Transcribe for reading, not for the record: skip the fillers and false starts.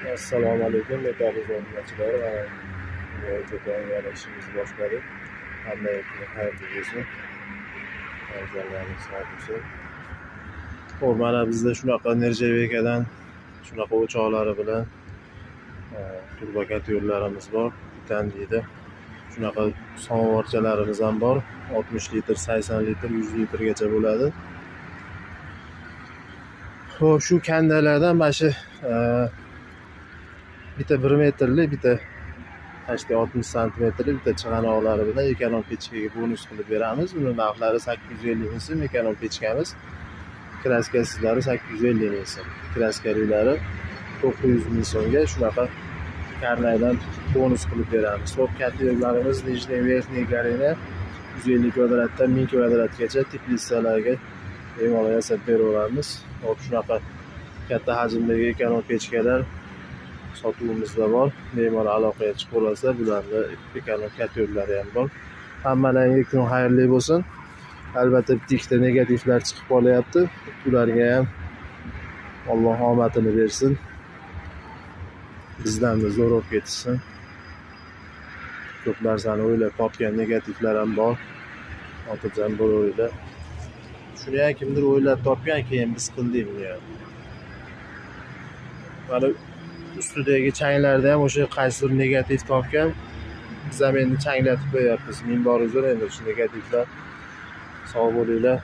Assalomu alaykum, metall obunachilar. Mana yana ishimizni boshladik. Hammaga kun xayrli bo'lsin. Farzandlarimiz sog' bo'lsin. Xo'p, mana bizda shunaqa нержавейка dan shunaqa o'choqlari bilan turba котёл larimiz bor. Titan deydi. Shunaqa samovarchalarimiz ham bor. 60 litr, 80 litr, 100 litrgacha bo'ladi. Xo'p, shu kandalardan mana shu bitta 1 metrli, bitta почти 60 santimetrli, bitta chig'anoqlari bilan эконом pechkaga bonus qilib beramiz. Uni narxlari 850 ming so'm эконом pechkamiz. Краска sizlari 850 ming so'm. Краска lilari 900 ming so'mga shunaqa karnaydan bonus qilib beramiz. Xo'p, котёл larimiz нижний, верхний горение 150 kvadratdan 1000 kvadratgacha теплица larga bemalol yasab beraveramiz. Xo'p, shunaqa katta hajmdagi эконом pechkalar sotuvimizda bor. Bemalol aloqaga chiqaversa, bularni эконом котёл lari ham bor. Hammalaringga kun xayrli bo'lsin. Albatta bitta ikkita negativlar chiqib qolyapti. Ularga ham Alloh omadini bersin. Bizdan-da zo'r bo'lib ketishsin. Ko'p narsani o'ylab topgan negativlar ham bor. Xotirjam bo'laveringlar. Shuni ham kimdir o'ylab topgan, keyin biz qildik buni ham. Mana ustidagi changlarda ham o'sha qaysidir negativ topgan. Biz ham endi changlatib qo'yapmiz. Ming bor uzr endi shu negativlar. Sog' bo'linglar.